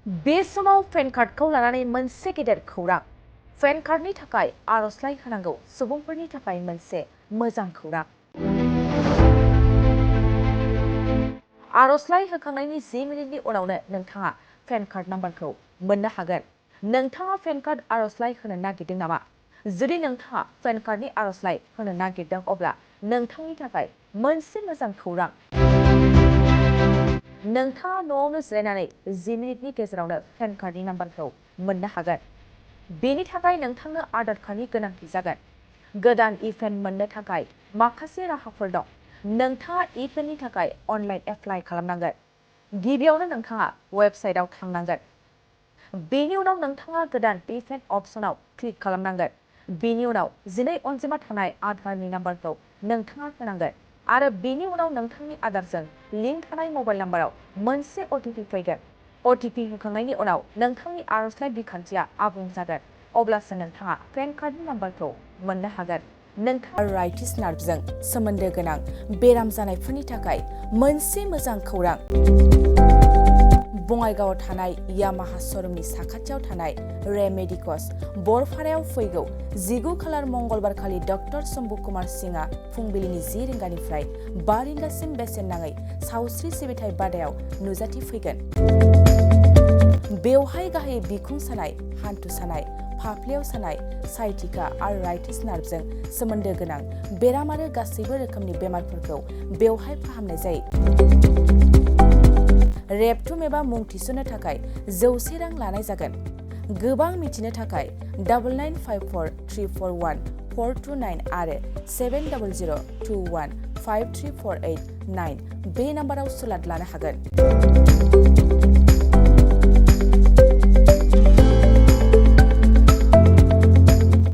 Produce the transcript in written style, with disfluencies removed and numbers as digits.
बे समाव पेन कार्डखौ लानानै मोनसे गेदेर खौरां। पेन कार्डनि थाखाय आरजलाइ होनांगौ सुबुंफोरनि थाखाय मोनसे मोजां खौरां। आरजलाइ होखांनायनि 10 मिनिटनि उनावनो नोंथाङा पेन कार्ड नाम्बारखौ मोननो हागोन। नोंथाङा पेन कार्ड आरजलाइ होनो नागिरदों नामा? जुदि नोंथाङा पेन कार्डनि आरजलाइ होनो नागिरदों अब्ला नोंथांनि थाखाय मोनसे मोजां खौरां। नोंथाङा न'आवनो जिरायनानै 10 मिनिटनि गेजेरावनो पेन कार्डनि नाम्बारखौ मोननो हागोन। बेनि थाखाय नोंथांनो आधार कार्डनि गोनांथि जागोन। गोदान इ-पेन मोननो थाखाय माखासे राहाफोर दं। नोंथाङा इ-पेननि थाखाय अनलाइन एप्लाइ खालामनांगोन। गिबियावनो नोंथाङा वेबसाइटआव थांनांगोन। बेनि उनाव नोंथाङा गोदान इ-पेन अपसनाव क्लिक खालामनांगोन। बेनि उनाव 12 अनजिमा थानाय आधारनि नाम्बारखौ नोंथाङा होनांगोन आरो बेनि उनाव नोंथांनि आधारजों लिंक थानाय मबाइल नाम्बाराव मोनसे अटिपि फैगोन। अटिपि होखांनायनि उनाव नोंथांनि आरजलाइ बिखान्थिया आबुं जागोन। अब्लासो नोंथाङा पेन कार्डनि नाम्बारखौ मोननो हागोन। नोंथाङा आर्थराइटिस नार्भजों सोमोन्दो गोनां बेराम जानायफोरनि थाखाय मोनसे मोजां खौरां। बङाइगावआव थानाय यामाहा श'रुमनि साखाथियाव थानाय रेमेडिकस बरपारायाव फैगौ 19 खालार मंगलबार खालि डक्टर शम्भु कुमार सिंहआ फुंबिलिनि 10 रिंगानिफ्राय 5 रिंगासिम बेसेन नाङै सावस्रि सिबिथाइ बादायाव नुजाथिफैगोन। बेवहाय गाहायै बिखुं सानाय, हान्थु सानाय, फाफ्लियाव सानाय, साइटिका आर्थराइटिस नार्भजों सोमोन्दो गोनां बेराम आरो गासैबो रोखोमनि बेमारफोरखौ बेवहाय फाहामनाय जायो। रेबथुम एबा मुं थिसननो थाखाय 100 रां लानाय जागोन। गोबां मिथिनो थाखाय 9954 341 429 आरो 70021 53489 बे नाम्बाराव सुलाद लानो हागोन।